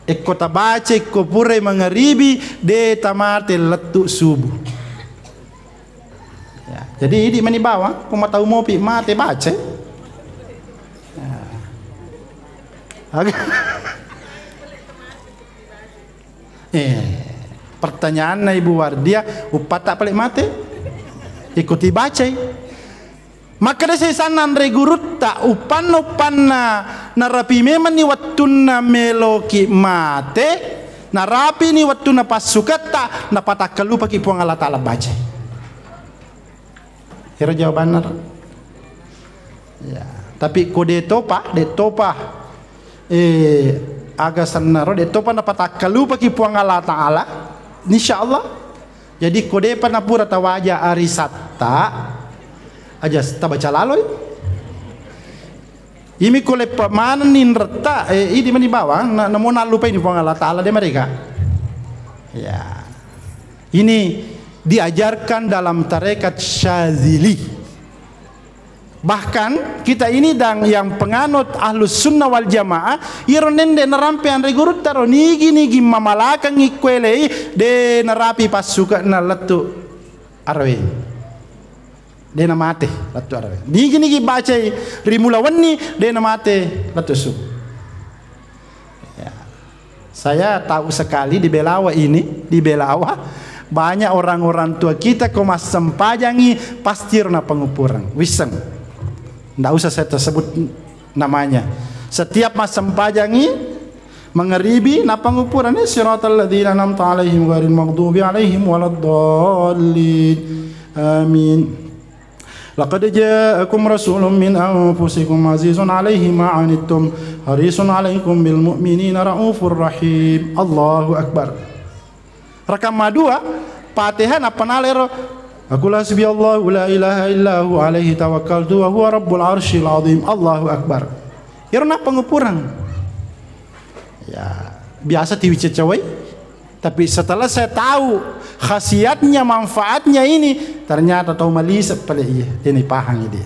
Ekko tabaca, ekko purai mangaribi, de tamate lettu subuh. Ya, jadi idi mani bawang, ko matau mopi mate baca. Ya. Aga- Eh, pertanyaanna Ibu Wardiah, uppatta pale mate? Ikuti bacai. Makkeda sesanna anre gurutta, uppanna-uppanna narapi memanni wettunna meloki mate, narapini wettunna passuketta, napatakkalupaki Puang Allah Ta'ala bacai. Ero jawabanna ro. Ya, tapi ko de topa, de topa, eh, aga sennaro, de topa napatakkalupaki Puang Allah Ta'ala, insyaallah. Jadi ko depa napura tawaja arisatta, aja tabaca laloi. Imi ko leppa manenni nretta, eh, idi mani bawang, na-, namo nallupaini Puang Allah Ta'ala de mereka. Ya. Ini diajarkan dalam tarekat Syadzili. Bahkan kita ini dan yang penganut Ahlus Sunnah wal Jamaah, iyaro nende narampe anre gurutta ro, nigi-nigi mamalakangi kuelei, de narapi passukena lettu araweng. De namate lettu araweng. Nigi-nigi bacai rimula wenni, de namate lettu subuh. Ya. Saya tahu sekali di Belawa ini, di Belawa banyak orang-orang tua kita ko massempajangi pasti ro na penguburan. Wisseng. Ndak usah saya tersebut namanya. Setiap massempajangi mangaribi na penguburan, eh, siratal ladzina an'amta 'alaihim ghairil maghdubi 'alaihim waladdallin. Amin. Laqad ja'akum rasulun min anfusikum azizun 'alaihi ma 'anittum harisun 'alaikum bil mu'minina raufur rahim. Allahu Akbar. Rakang madua, Fatihah nappa nalero, "Qul hasbiyallahu la ilaha illa hu alaihi tawakkaltu wa huwa rabbul arsyil azim." Allahu Akbar. Iyaro na penguburan. Ya, biasa tiwi cecawai. Tapi setelah saya tahu khasiatnya, manfaatnya ini, ternyata tau malise pale iya, de nipahang idi.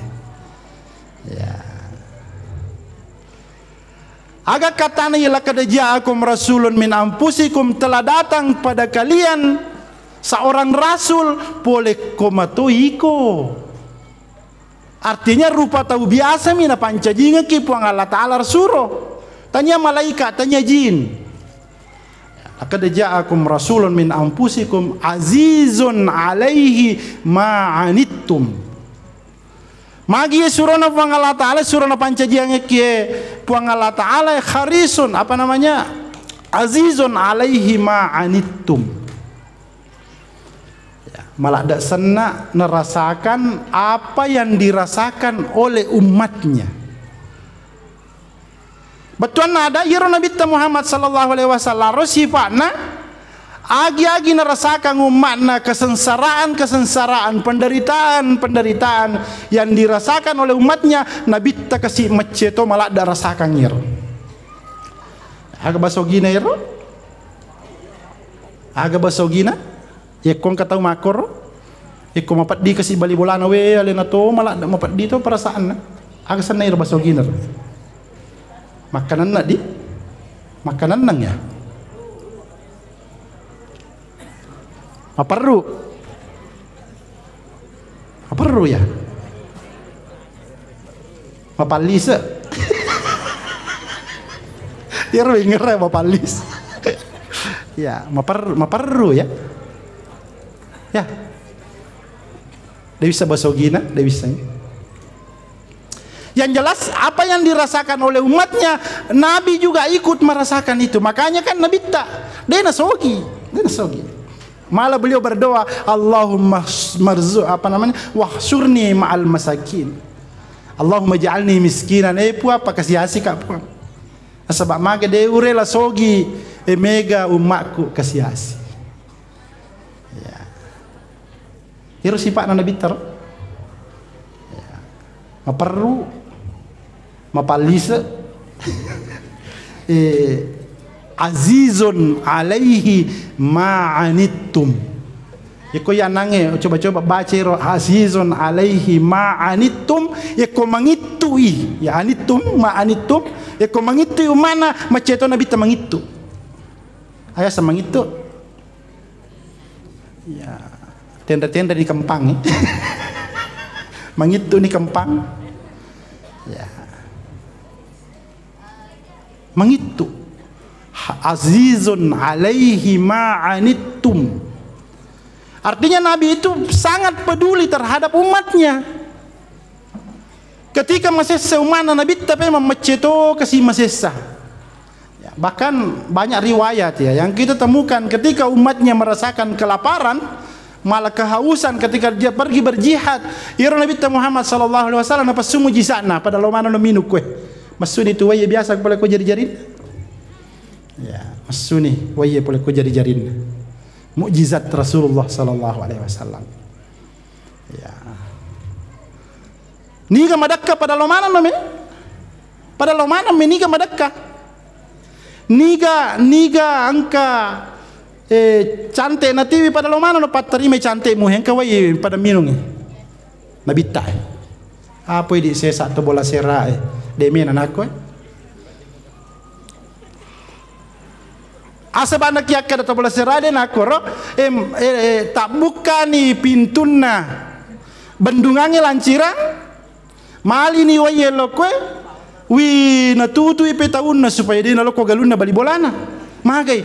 Ya. Aga katana iya, "Laqad ja'akum rasulun min anfusikum," telah datang pada kalian seorang rasul pole ko mato iko. Artinya rupa tau biasa mi napancajingekki Puang Allah Ta'ala suro. Tania malaika, tania jin. "Laqad ja'akum rasulun min anfusikum azizun 'alaihi ma 'anittum." Magi surona Puang Allah Ta'ala, surona pancajiangekki Puang Allah Ta'ala, harisun, apa namanya? Azizun 'alaihi ma 'anittum. Ya, maladde senna nerasakan apa yang dirasakan oleh umatnya. Bettuanna ada, iyaro Nabitta Muhammad sallallahu alaihi wasallam ro sifa'na, agi-agi nerasakan umatna kesengsaraan-kesengsaraan, penderitaan-penderitaan yang dirasakan oleh umatnya, Nabitta kasi mecce to maladde rasakan iyaro. Aga basogina iyaro? Aga basogina? Yekko engka tau makkoro, yekko mapeddi kasi bali bolana, we, alena to maladde, mapeddi to perasaanna. Aga senna iro basogina ro? Makkananna di? Makkanannang ya? Maperru? Maperru ya? Mapallise. Iyaro ingerre mapallis. Ya, maper-, maperru ya. Ya. De bisa basogina, de bisa. Yang jelas apa yang dirasakan oleh umatnya, Nabi juga ikut merasakan itu. Makanya kan Nabitta, de nasogi, de nasogi. Malah beliau berdoa, "Allahumma marzu-, apa namanya, wahsyurni ma'al masakin. Allahumma ja'alni miskinan." Eh, Puang, pakasiasi ka, Puang. Nasaba mage de urela sogi, eh, mega ummakku kasiasi. Ya. Iro sipa'na Nabitta ro. Ya. Maperru, mapallise. Eh, azizun alaihi ma anittum. Yekko yanangnge, coba-coba baca ro, "Azizun alaihi ma anittum," yekko mangittui, ya anittum, ma anittum, yekko mangittui ummana, macceto Nabitta mangittu. Aya sa mangittu? Ya, tenra-tenra ni kempang, eh. Mangittu ni kempang. Ya. Mangittu. Azizun alaihi ma anittum. Artinya Nabi itu sangat peduli terhadap umatnya. Ketika masessa umatna Nabitta, memang macceto kasi masessa. Ya, bahkan banyak riwayat ya yang kita temukan ketika umatnya merasakan kelaparan, malah kehausan ketika dia pergi berjihad, iyaro Nabitta Muhammad sallallahu alaihi wasallam napassu mujizatna pada lo maneng minung kue. Massuni tu wai biasa pole ko jari-jarinna. Ya, massuni wai pole ko jari-jarinna. Mukjizat Rasulullah sallallahu alaihi wasallam. Ya. Niga madakka pada lo maneng mi? Pada lo maneng mi niga madakka? Niga, niga engka, eh, cante natiwi pada lo maneng no patterima cante mu engka wai pada minung. Nabitta. Apa di sesa to bola sera, eh? Demena nako, eh? Asa bana kiakkada to bola sera de nakkoro, em, eh, eh, tabbukkani pintunna bendungangnge lancirang, malini wai lokkoe, wi natutui petaunna supaya de nalokko galunna bali bolana. Magai,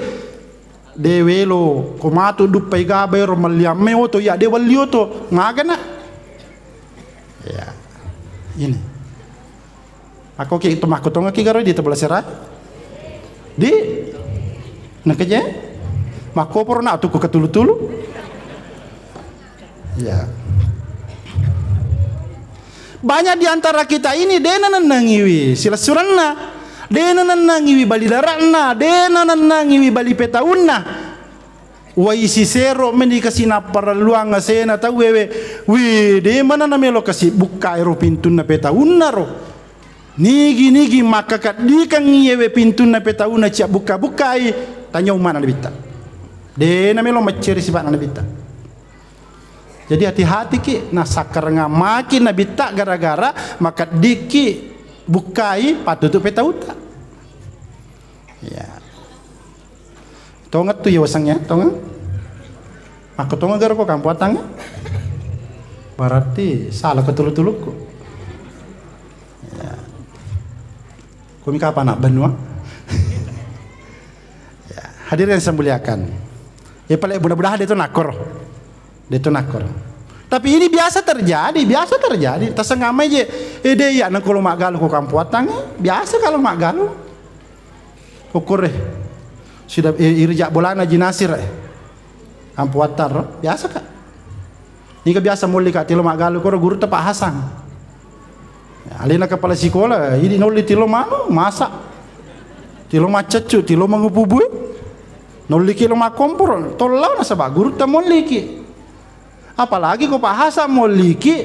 de welo ko matu duppai gabai ro malliamme oto, ya de walli oto, magana. Ya. Ini. Makkoki to, makkotongaki garo di to bola sera? Di? Nakaje? Makkoporo na tu ku katulu-tulu. Ya. Banyak di antara kita ini de nanennangiwi silessurenna, de nanennangiwi bali dare'na, de nanennangiwi bali petaunna. Wai sisero meni kasi napparelluang asena tauwe we. Wi, de mana namelo kasi bukka ero pintunna petaunna ro. Nigi-nigi makkakaddikengngi yewe pintunna petaunna cia bukka-bukkai, tanya ummana Nabitta. De namelo macceri sifatna Nabitta. Jadi hati-hatiki nasakkarenga maki Nabitta gara-gara makaddiki bukkai patutu petautta. Ya. Tongeng tu ya wasangnya, tongeng. Aku tongeng garo ko kampuatangnge. Berarti salah ketulu-tulukku. Ya. Kumi kapan nak benua? Ya, hadirin yang saya muliakan. Ya paling mudah-mudahan itu nakor. De to nakkoro. Tapi ini biasa terjadi, biasa terjadi. Tasengamai je, eh, de iya nengko lo maggalu ko kampuatangnge, biasa kalau maggalu. Ukur, eh, sudah, eh, irja bolana jinasir, eh. Kampuattaro, biasa ka. Niga biasa molli ka tilo maggalu koro gurutta Pak Hasan. Alena kepala sikola, idi nolli tilo manu, masa. Tilo macceccu, tilo mangupu bue. Nolliki lo makkomporo, tollau nasaba gurutta molliki. Apalagi ko Pak Hasan molliki,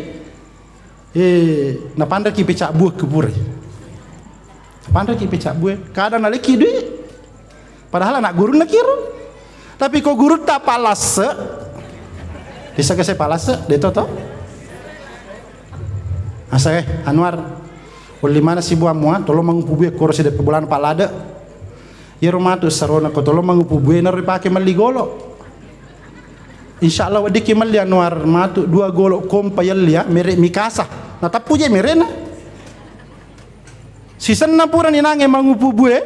eh, napanreki pecak bue ke pure. Napanreki pecak bue, kadang naleki dui. Padahal anak gurunna kiro. Tapi ko gurutta palasse, bisa kese palasse, de to to. Asa, eh, Anwar, ulli mana si buammu, ah? Tolong mangupu bue koro sedep bulan palade. Iyaro matu sarona ko tolong mangupu bue naro ripake melli golo. Insya Allah weddikki melli Anwar matu dua golo kompa yelli, ah, merek Mikasa. Natappu je merena. Sisenna purani nange mangupu bue,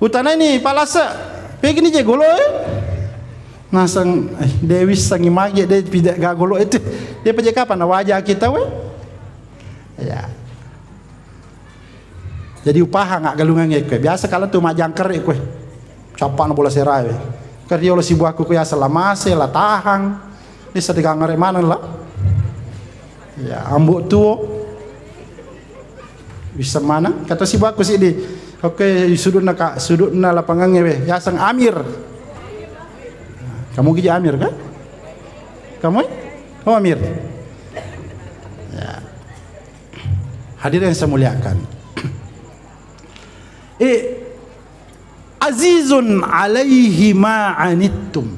utanaini palasa, pegini je golo e. Naseng, eh, de wissengi magi de pide ga golo itu. De peje kapan nawaja kita we. Ya. Jadi upaha nggak galungan kue. Biasa kalau tu majangker kue. Cappa na bola serawe. Keriolo si buahku kue asal lamase, la tahang. Bisa digangare maneng lah. Ya, ambo tuo. Bisa maneng. Kata si buahku sih di. Oke, sudutna kak, sudutna lapangan we. Yaseng Amir. Kamu gigi Amir kan? Kamu? Oh, Amir. Ya. Hadirin yang saya muliakan. Eh, azizun alaihi ma anittum.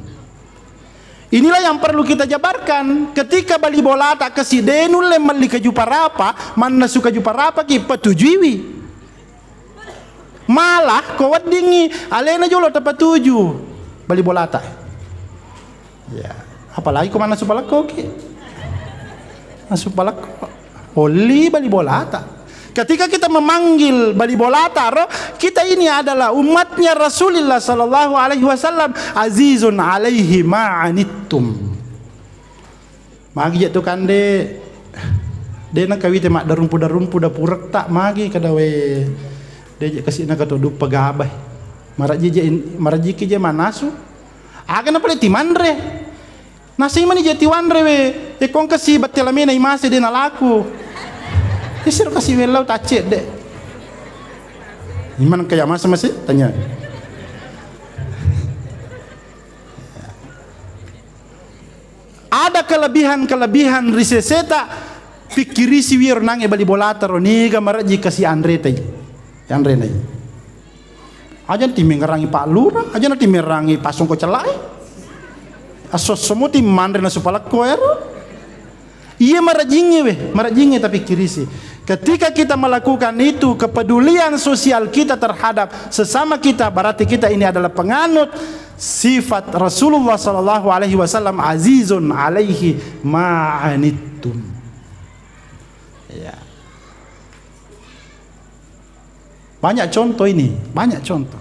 Inilah yang perlu kita jabarkan. Ketika bali bolata kasi de nulle melli kaju parapa, mannasu kaju parapa ki petujuiwi. Malah ko weddingngi alena jolo tapatuju bali bolata. Ya, apalagi ko mannasu palekko ki. Nasu palekko. Olli bali bolata. Ketika kita memanggil bali bolata, ro, kita ini adalah umatnya Rasulullah sallallahu alaihi wasallam, azizun alaihi ma anittum. Magi je tu kande, de na kawite maddarumpu-darumpu dapuretta, magi kada we, de je kasi na kato duppa gabai. Maraji je, maraji ki je manasu. Aga na pale timanre. Nasi mani je tiwanre we, e kongka si batte lamena imase de nalaku. Isir kasi wellau tacce de. Iman kaya masa masih tanya. Ada kelebihan-kelebihan ri seseta, pikkirisi wiro nange bali bolata ro niga maraji kasi anretai. Anrenai. Aja nati mengerangi Pak Lurah, aja nati merangi Pak Songko Celai. Asosso muti manre nasu palekko ero. Iya marajingnge we, marajingnge tapi kirisi. Ketika kita melakukan itu, kepedulian sosial kita terhadap sesama kita, berarti kita ini adalah penganut sifat Rasulullah sallallahu alaihi wasallam, azizun alaihi ma anittum. Ya. Banyak contoh ini, banyak contoh.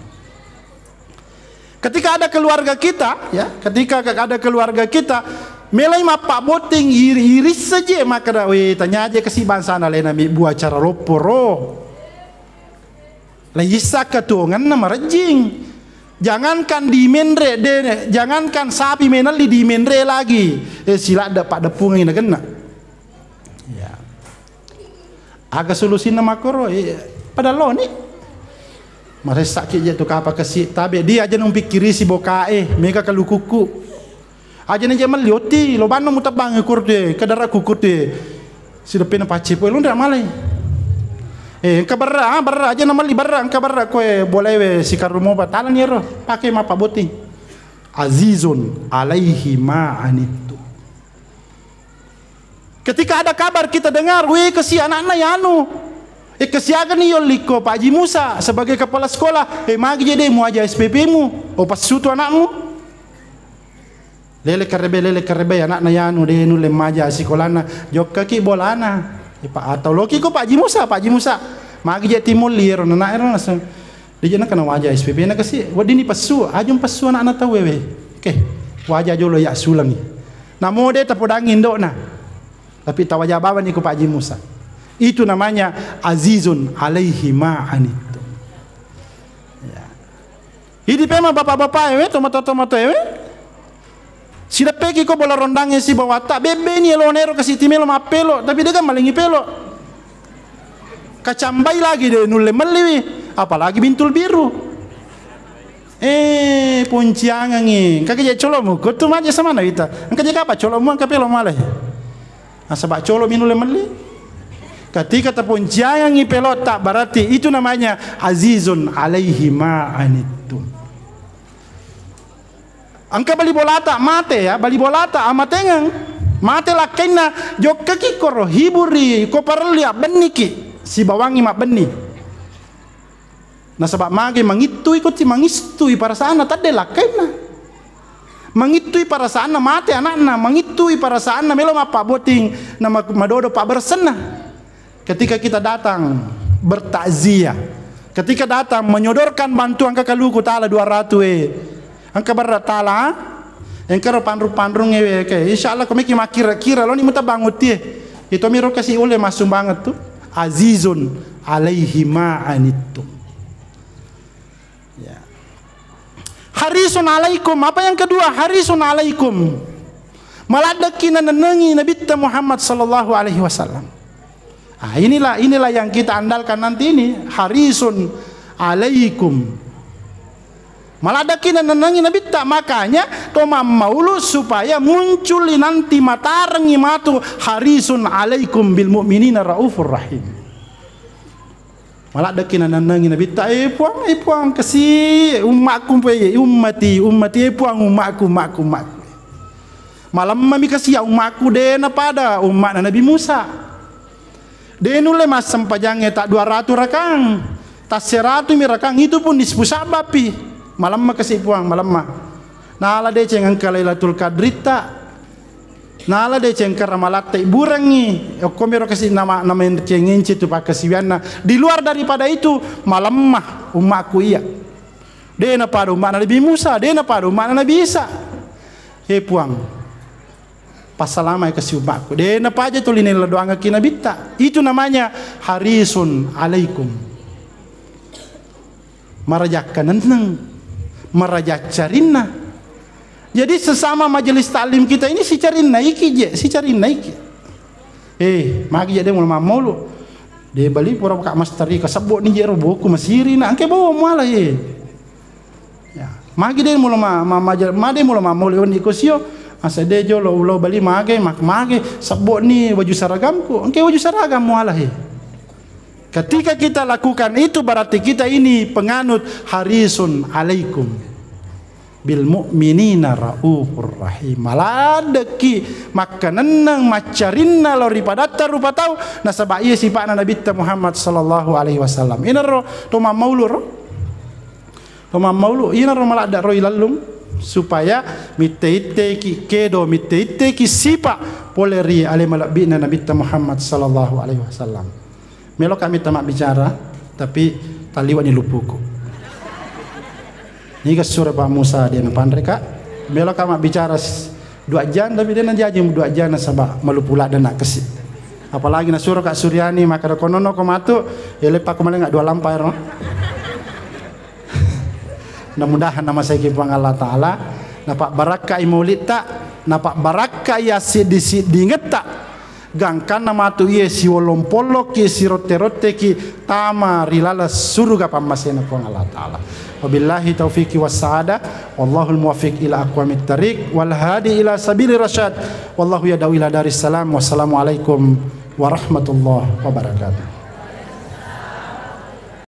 Ketika ada keluarga kita, ya, ketika ada keluarga kita, melai mappabbotting iri-, iris saja maka da, we, tanya aja ke si bangsa na lena mi buah cara loppo ro. Laisa ketuangan na marejing. Jangankan di menre de, jangankan sapi menelli di menre lagi. Eh, sila ada pak depungi na kena. Ya. Aga solusinna makkoro, eh, pada loni. Maressaki je tu kapa kasi, tabe dia aja nung pikkirisi bokae, mega kalukukku. Aja na je melli otti, lo banno mutebbang kurtu e, kadara kukurtu e. Sideppena pacce poi lonre amalai. Eh, engka berra, ah, berra aja na melli berra, engka berra koe bolewe sikarumo batala ni ero, pake mappa botting. Azizun alaihi ma anittu. Ketika ada kabar kita dengar, "Weh, kesi anakna yanu. Eh, kesiaga ni yolliko Pak Haji Musa sebagai kepala sekolah. Eh, magi je de muaja S P P mu. Oh, passutu anakmu." Lele karebe, lele karebe, anakna yanu de nulle maja sikolana. Jokkaki bolana. Eh, Pak, atau loki ko Pak Haji Musa, Pak Haji Musa. Magi je timulli ero, nana ero langsung. Deje nakana waja S P P na kasi, wedding ni pessu, ajung pessu anakna tau wewe. Oke, waja jolo ya sulangi. Namo de tapodangi indokna. Tapi tawaja bawani ku Pak Haji Musa. Itu namanya azizun alaihi ma anittum. Ya. Idi pema bapak-bapak ewe, tomatoa-tomatoa ewe. Sideppeki ko bola rondangnge sibawatta, bebbeni elona ero kasi timelo mappelo, tapi dega malengi pelo. Kacambai lagi de nulle melliwi, apalagi bintul biru. Eh, ponciangengi. Engka je colomu, ko tu maje samana wita. Engka je kapa colomu, engka pelo malai. Nasaba colomi nulle melli. Ketika taponciangengi pelotta, berarti itu namanya azizun alaihi ma anittum. Engka bali bolata mate ya, bali bolata amatengeng. Mate lakkainna, jokkaki koro hiburi, ko parelli abbenniki, sibawangi mabbenni. Nasaba mage mangittui ko ti mangistui perasaanna tadde lakkainna. Mangittui perasaanna mate anakna, mangittui perasaanna melo mappaboting na ma-, madodo pabberessenna. Ketika kita datang bertakziah, ketika datang menyodorkan bantuan ke kaluku tala dua ratus e, engka berra tala, engka ro panrung-panrung ewe ke, insya Allah komeki makkira-kira loni muta bangutie. Itu miro kasi ule masumbanget tu, azizun alaihi ma anittum. Ya. Harisun alaikum. Apa yang kedua? Harisun alaikum. Maladdeki nanennengi Nabitta Muhammad sallallahu alaihi wasallam. Ah, inilah, inilah yang kita andalkan nanti ini. Harisun alaikum. Maladdeki nanennengi Nabitta. Makanya to mammaulu supaya muncul nanti matarengi matu harisun alaikum bil mu'minina raufur rahim. Maladdeki nanennengi Nabitta, "Eh, Puang, eh, Puang, kasi ummakku, eh, ummati, ummati, eh, Puang, ummakku, ummakku, ummakku." Malemmami kasi iya ummakku, de' napada ummakna Nabi Musa. De' nulle massempajangnge ta' dua ratu rakang, tasseratu mi rakang, itu pun nisfu Sya'ban pi. Malemma kasi Puang, malemma. Nala deceng engka Lailatul Qadritta. Nala deceng engka ramalatta ibburengngi. Okkomiro kasi nama, namaenceng-enceng tu pakkasiwianna. Di luar daripada itu, malemma ummakku iya. De' napada ummakna Nabi Musa, de' napada ummakna Nabi Isa. He Puang, passalamai kasi ummakku. De' napaja tuli nella doangekki Nabitta. Itu namanya harisun alaikum. Marajakka nenneng, marajak carinna. Jadi sesama majelis taklim kita ini sicarinna iki je, sicarinna iki. Eh, magi je de' mulo mammaulu. De' bali pura ka masteri ka sebbo ni je ro boku masiri na engke bawa muala ye. Ya, magi de' mulo ma, ma, ma, ma de' mulo mammaulu oni ko sio. Asa de' jolo ulo bali mage, mak mage, sebbo ni waju saragamku. Engke waju saragam muala he. Ketika kita lakukan itu, berarti kita ini penganut harisun alaikum bil mu'minina raufur rahim. Maladdeki makkanenneng maccarinna lao ri padatta rupa tau, nasaba iya sipa'na Nabitta Muhammad sallallahu alaihi wasallam. Inaro to mammaulu ro. To mammaulu, inaro maladda ro ilallung, supaya mitte-itteki kedo, mitte-itteki sipa pole ri ale malebbi'na Nabitta Muhammad sallallahu alaihi wasallam. Meloka mitta mabbicara, tapi taliwani lupuku. Niga sura Pak Musa de' napanreka. Meloka mabbicara s-, dua jam, tapi de' najaji dua jam nasaba malupu ladde' na kesi. Apalagi nasuro Kak Suryani makkeda konono ko matu, ya leppa ko malenga dua lampa ero. Mudah-mudahan namaseiki Puang Allah Ta'ala, napabbarakkai maulitta, napabbarakkai assiddi-siddingetta, gangkanna matu iye siwolong-pollokki, sirotte-rotteki tama ri laleng suruga pammasena Puang Allah Ta'ala. Wabillahi taufiqi wassa'adah, wallahul muwaffiq ila aqwamit thariq, wal hadi ila sabili rasyad, wallahu yad'u ila daris salam. Wassalamualaikum warahmatullahi wabarakatuh.